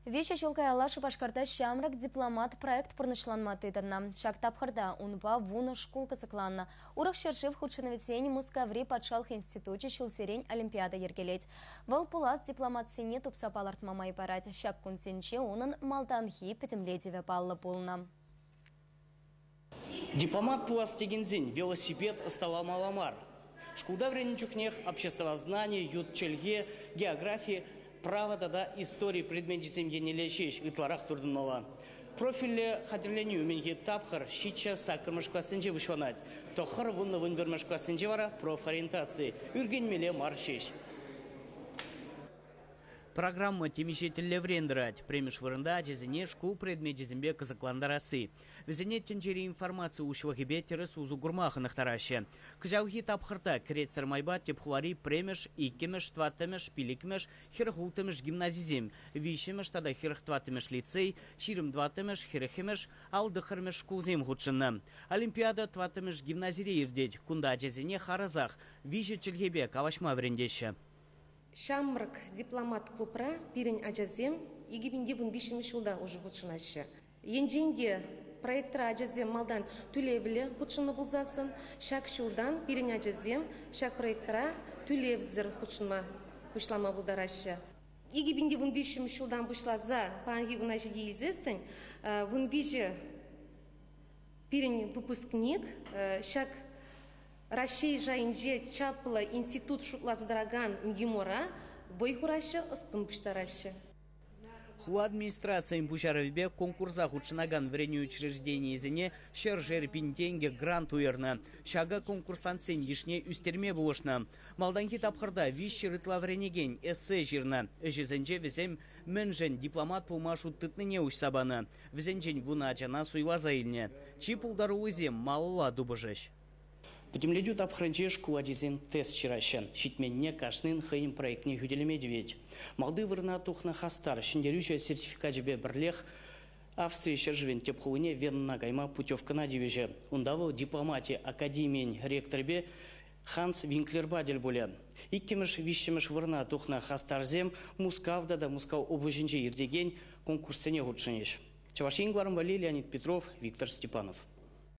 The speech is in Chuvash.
Виҫӗ ҫул каялла Шупашкарта «Ҫамрӑк дипломат» проект пурнӑҫланма тытӑннӑ. Ҫак тапхӑрта унпа 10 шкул кӑсӑкланнӑ. Урӑх ҫӗршыв хутшӑнӑвӗсен Мускаври патшалӑх институчӗ ҫулсерен олимпиада йӗркелет. Вӑл пулас дипломатсене тупса палӑртма май парать. Ҫак кунсенче унӑн малтанхи пӗтӗмлетӗвӗ паллӑ пулнӑ. Дипломат пулас текенсен велосипед ӑсталамалла мар. Шкулта вӗреннӗ чухнех обществознани, ют чӗлхе, географи, право тата истори предмечӗсем еннелле ҫеҫ ытларах туртӑнмалла. Профильлӗ хатӗрленӳ умӗнхи тапхӑр ҫиччӗ саккӑрмӗш классенче пуҫланать. Тӑххӑр вуннӑ вунпӗрмӗш классенче вара профориентаци ӳркенмелле мар ҫеҫ. Программа темиҫе тӗллеврен тӑрать. Пӗрремӗш вырӑнта ачасене шкул предмечӗсемпе кӑсӑклантарасси. Вӗсене тӗнчери информаци уҫлӑхӗпе тӗрӗс усӑ курма хӑнӑхтараҫҫӗ. Кӑҫалхи тапхӑрта кӗретсӗр майпа тӗп хулари пӗрремӗш, иккӗмӗш, тӑваттӑмӗш, пиллӗкмӗш, 46-мӗш гимназисем, виҫҫӗмӗш тата 44-мӗш лицей, 24-мӗш, 40-мӗш, 59-мӗш шкулсем хутшӑннӑ. Олимпиада тӑваттӑмӗш гимназире иртет. Кунта ачасене харӑсах виҫӗ чӗлхепе калаҫма вӗрентеҫҫӗ. Ҫамрӑк дипломат клубра пирӗн ачасем 2013 ҫулта уже хутшӑнаҫҫӗ. Енчен те проектра ачасем малтан тӳлевлӗ хутшӑннӑ пулсассӑн, ҫак ҫултан пирӗн ачасем ҫак проектра тӳлевсӗр хутшӑнма пуҫлама пултараҫҫӗ. 2013 ҫултан пуҫласа паянхи куна ҫити илсессӗн 13 пирӗн выпускник ҫак Раҫҫей шайӗнче чаплӑ институт шутласа тӑракан МГИМОра вӑй хураҫҫӗ, ӑс-тӑн пуҫтараҫҫӗ. Хула администрацийӗн пуҫарӑвӗпе конкурса хутшӑнакан вӗренӳ учрежденийӗсене ҫӗршер пин тенкӗ грант уйӑрнӑ. Ҫакӑ конкурсантсен йышне ӳстерме пулӑшнӑ. Малтанхи тапхӑрта 300 ытла вӗренекен эссе ҫырнӑ. Ӗҫӗсенче вӗсем мӗншӗн дипломат пулма шут тытнине уҫса панӑ. Вӗсенчен 10 ачана суйласа илнӗ. Чи пултаруллисем малалла тупӑшӗҫ. Пӗтӗмлетӳ тапхӑрӗнче шкул ачисем тест ҫыраҫҫӗ. Ҫитменнине кашнин хӑйӗн проектне хӳтӗлеме тивет. Малти вырӑна тухнӑ хастар ҫӗнтерӳҫӗ сертификачӗпе пӗрлех Австри ҫӗршывӗн тӗп хулине Венӑна кайма путевкӑна тивӗҫӗ. Унта вӑл дипломати академийӗн ректорӗпе Ханс Винклерпа тӗл пулӗ. Иккӗмӗш, виҫҫӗмӗш вырӑна тухнӑ хастарсем Мускав тата Мускав облаҫӗнче иртекен конкурссене хутшӑнӗҫ. Чӑваш Ен кӑларӑм валли Леонид Петров, Виктор Степанов.